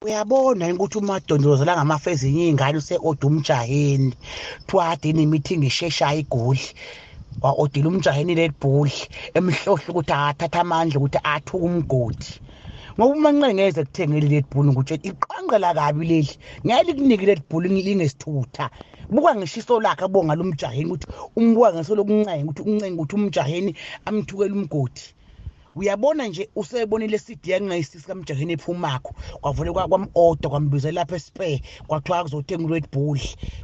Uyabona yini ukuthi uMadondolozela ngamafa ezinye iy'ngane use-oda umjaheni, kuthiwa kade ene-meeting esheshayo eGoli, wa-odela umjaheni i-Red Bull, emhlohla ukuthi akathathe amandla ukuthi athuke umgodi. Ngoba uManqele ngeze kuthengele i-Red Bull, ngikutshela iqanqela kabi leli, ngeke likunike i-Red Bull lingesithutha. Buka ngisho iso lakhe abonga lo mjaheni ukuthi umbuka ngeso lokuncenga ukuthi uncenga ukuthi umjaheni amthukele umgodi. Uyabona nje usebonile CD yangayisisi kamjaheni ephumakho, kwavele kwam-order kwambizela lapha e-Spur, kwathiwa kuzothenga i-Red Bull,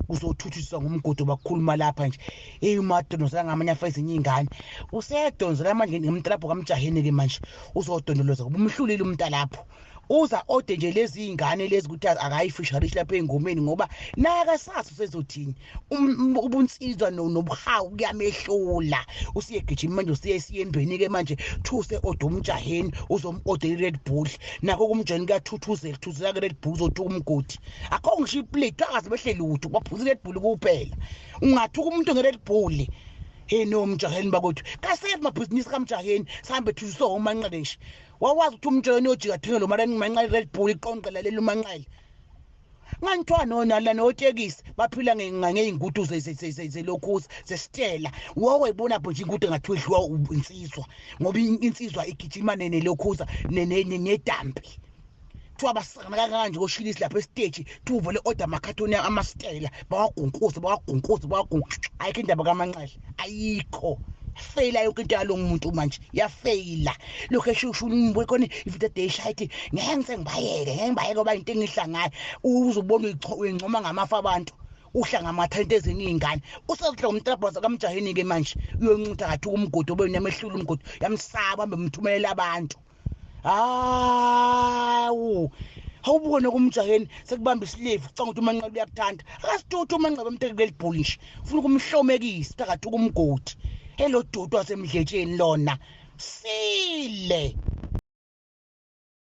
kuzothuthiswa ngumgodi bakukhuluma lapha nje. Hey, uMadondozela ngamanye afa ezinye iy'ngane, usedonzela manje ngemtalapho kamjaheni-ke manje, uzodondoloza ngoba umhlulile umntalapho. Uza ode nje lezi iy'ngane lezi ukuthi akayifisharishe lapha ey'ngomeni ngoba nakasazi usezothini. Ubunsizwa nobuhawu kuyamehlula. Usiyegijima manje, usiye esiyembeni-ke manje, thuse ode umjaheni, uzom-odela i-Red Bull. Nakho kumjaheni kuyathuthuzela, thuthuzela ke-Red Bull, uzothuka umgodi. Akho ngisho iplate, akaze behle lutho, baphuza i-Red Bull kuphela. Ungathuka umuntu nge-Red Bull. Hey no mjaheni bakwethu, kasefu mabhizinisi kamjaheni, sihambe thuswa uManqele nje. Wawazi ukuthi umjaheni uyojika athenge lo Manqele Red Bull, iqonqela leli uManqele. Ngangithiwa nona notekisi baphila ngey'ngudu zelokhuza zesitela. Wawayibona pho nje ingudu engathiwa idliwa insizwa, ngoba insizwa igijima nelokhuza nedampi. Kuthiwa basakana kangaka nje koshilisi lapha esiteji, kuthiwa uvele order amakhathoni amasitela, bawagunkuze, bawagunkuze, bawagunkuze. Ayikho indaba kaManqele, ayikho. Feyila yonke into yalo muntu manje, yafeyila. Lokhu esho umbuye khona ividiyo ade eshaya ithi ngeke ngisengibayeke, ngeke ngibayeke ngoba into engihla ngayo. Uzobona uyincoma ngamafa abantu, uhla ngamathalente ezinye iy'ngane. Usezodla ngomtrabhoza kamjaheni-ke manje, uyoncutha kathuka umgodi obe uyamehlula umgodi, uyamsaba hambe mthumelela abantu. Hawu, awubone kumjaheni sekubamba isilevu, ucanga ukuthi uManqele uyakuthanda. Akasithutha uManqele bamteke kuleli bhuli nje, ufuna ukumhlomekisa akathuka umgodi. Elo doti wasemdletsheni lona sile.